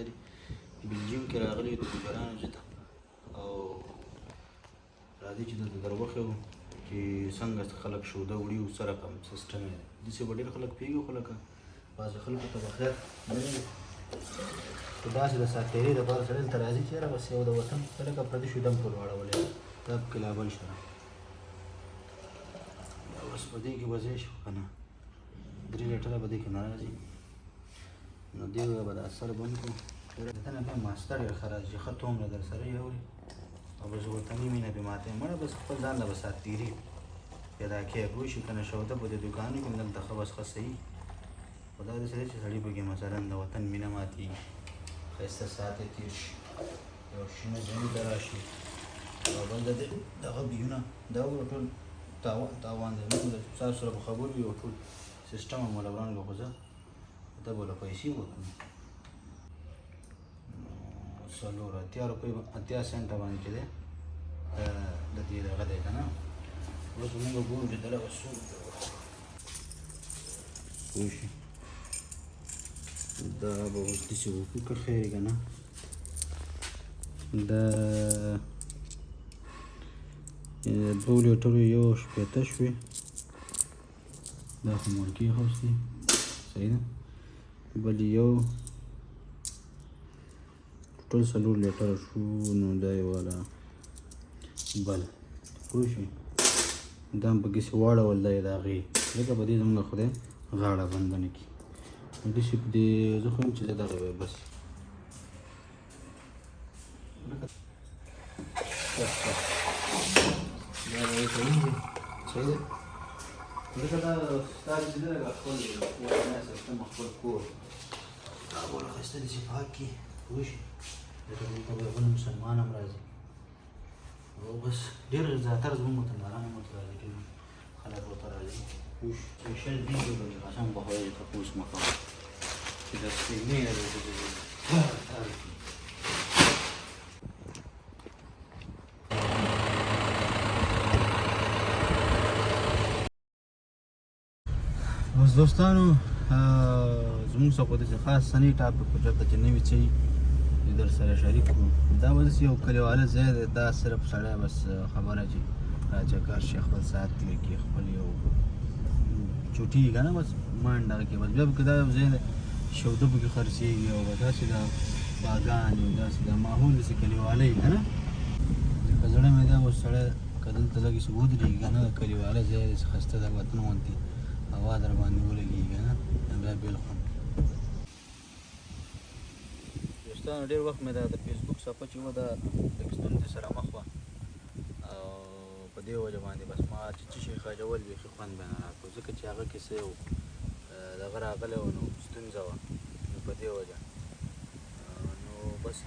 دي بلجیم کې راغلي د ګلرانو ځای ته او راځي چې دلته در وښیو چې څنګه خلک شوده وړي او څه رقم سیسټم یې دی. داسې به ډېر خلک پوهېږي خو لکه بعضې خلکو ته به خیر نه وي. خو داسې د ساعتېرۍ دپاره سړی دلته راځي چې یاره بس یو د وطن ته لکه پردي شوده هم ټول واړولی دا پکې لا بل شی دا اوس په دې کې به ځای شو که نه 3 لیټره به دې کې نه راځي نو دې به دا سر بند کړو. دته نه بیا ماسته ډېر ښه راځي چې ښه تومره در سره یې اوري او بس وطني مینه پې ماته مړه بس خپل ځان له به ساتېري پیدا کړي پوه شي که نه. شوده په دې دوکانو کې دلته ښه بس ښه صحیح خو دا داسې دی چې سړي پکې مثلا د وطن مینه ماتېږي، ښایسته ساعت یې تېر شي، یو شینه ځای ته راشي او بل د دې دغه بیونه دا وګوره ټول تاوان دی. موږ د تاسو سره په خبرو یو ټول سیسټم مو له وران کړو خو زه ته به له پیسې ورکړم 84 روپۍ 80 سنټه باندې چې دی د دې دغه دی که نه. اوس موږ ګورو چې دله به څو روپۍ ورکړو پوه شي. دا به اوس داسې وکړو که خیر که نه دا 2 لیټرو 61 شوې. دا خو مو کېښوستې صحیح ده. بل یو ټوټل 4 لیټره شو نو دا یې والا بل پوه شوې دا هم پکې څه واړول دا یې د هغې ځکه په دې زموږ خدای غاړه بنده نه کړي. نو داسې په دې زه خو یم چې زه دغه وایم بس بس بس دا به یې صحیح دی ځکه دا ستا چې دی لکه خپل کورنی سیستم خپل کور دا به له ښایسته داسې پاک کړي پوه شي ځکه دلته به بل مسلمان هم راځي او بس ډېر زیاتره زموږ وطنداران هم ورته راځي ډېر خلک ورته راځي پوه شي. سپېشل دي چې قسم په خدای چې تپوس مه کوه چې د سپېمې تار تار کړي. بس دوستانو زموږ څخه خو داسې خاص څه نه ټاپک خو چېرته چې نوي څه وي در سره شریک کړو. دا به داسې یو کلیواله ځای دی دا صرف سړی بس خبره چې راچکر شي خپل ساعت تېر کړي خپل یو چوټي که نه بس ماینډ دغه کې بس بیا پکې دا یو ځای دی شوده پکې خرڅېږي او داسې د باګان او داسې د ماحول داسې کلیوالۍ که نه لکه زړه مې دا اوس سړی که دلته لږ څه ودرېږي که نه د کلیواله ځای دی ښایسته د وطن غوندې هوا در باندې ولګېږي که نه بیا بېل خوند کوي. دوستانو ډېر وخت مې دا د فیسبوک صفحه چې وه دا لږ ستونزې سره مخ وه او په دې وجه باندې بس ما چې څه شی خاجول بیخي خوند به نه راکړو ځکه چې هغه کې څه یو دغه راغلی و نو ستونزه وه نو په دې وجه نو بس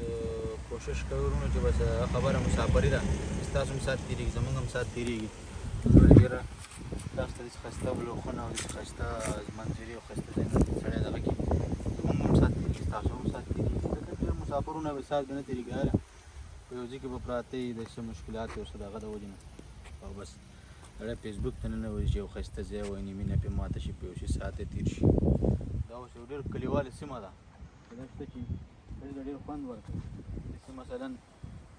کوشش کوي ورونو چې بس خبره مسافري ده ستاسو هم ساعت تېرېږي زمونږ هم ساعت تېرېږي. ډېره تاسو ته داسې ښایسته بلوخونه او داسې ښایسته منظرې او ښایسته ځایونه سړی دغه کې زمونږ هم ساعت تېرېږي ستاسو هم ساعت تېرېږي ځکه ډېر مسافرونه به ساعت به نه تېرېږي یاره په یو ځای کې به پراته وي د څه مشکلات او څه دغه د وجې نه او بس سړی فیسبوک ته ننوځي چې یو ښایسته ځای وویني مینه پرې ماته شي په یو شي ساعت یې تېر شي. دا اوس یو ډېر کلیواله سیمه ده دا شته چې سړي ته ډېر خوند ورکوي داسې مثلا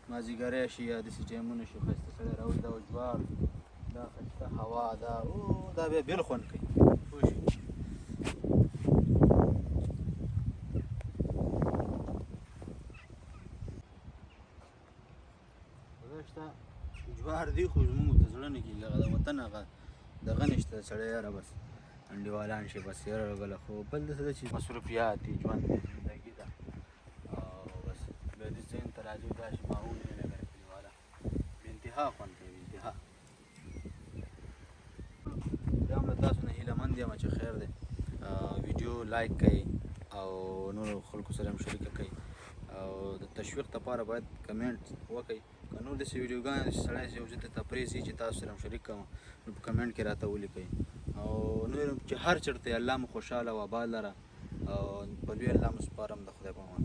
مازدیګری شي یا داسې ټایمونه شي ښایسته سړی راوځي دا جوار دا ښایسته هوا دا او دا بیا بېل خوند کوي پوه شي. شته جوار دی خو زموږ ته زړه نه کېږي هغه د وطن هغه دغه نشته سړی یاره بس انډیوالان شي بس یاره راغله خو بل داسې ده چې مصروفیات دي ژوند دی زندګي ده او بس بیا دې ذهن ته راځي داسې ماحول دی لکه کلیواله بې انتها خوند کوي بې انتها. بیا هم له تاسو نه هیله مند یم چې خیر دی ویډیو لایک کړئ او نورو خلکو سره هم شریکه کړئ او د تشویق لپاره باید کمنټ وکړئ. که نور داسې ویډیوګانې چې سړی یو ځای ته تفریح ځي چې تاسو سره هم شریک کړم نو په کمنټ کې راته ولیکئ او نور چې هر چېرته الله مو خوشحاله او آباد لره او په لوی الله مو سپارم د خدای په امان.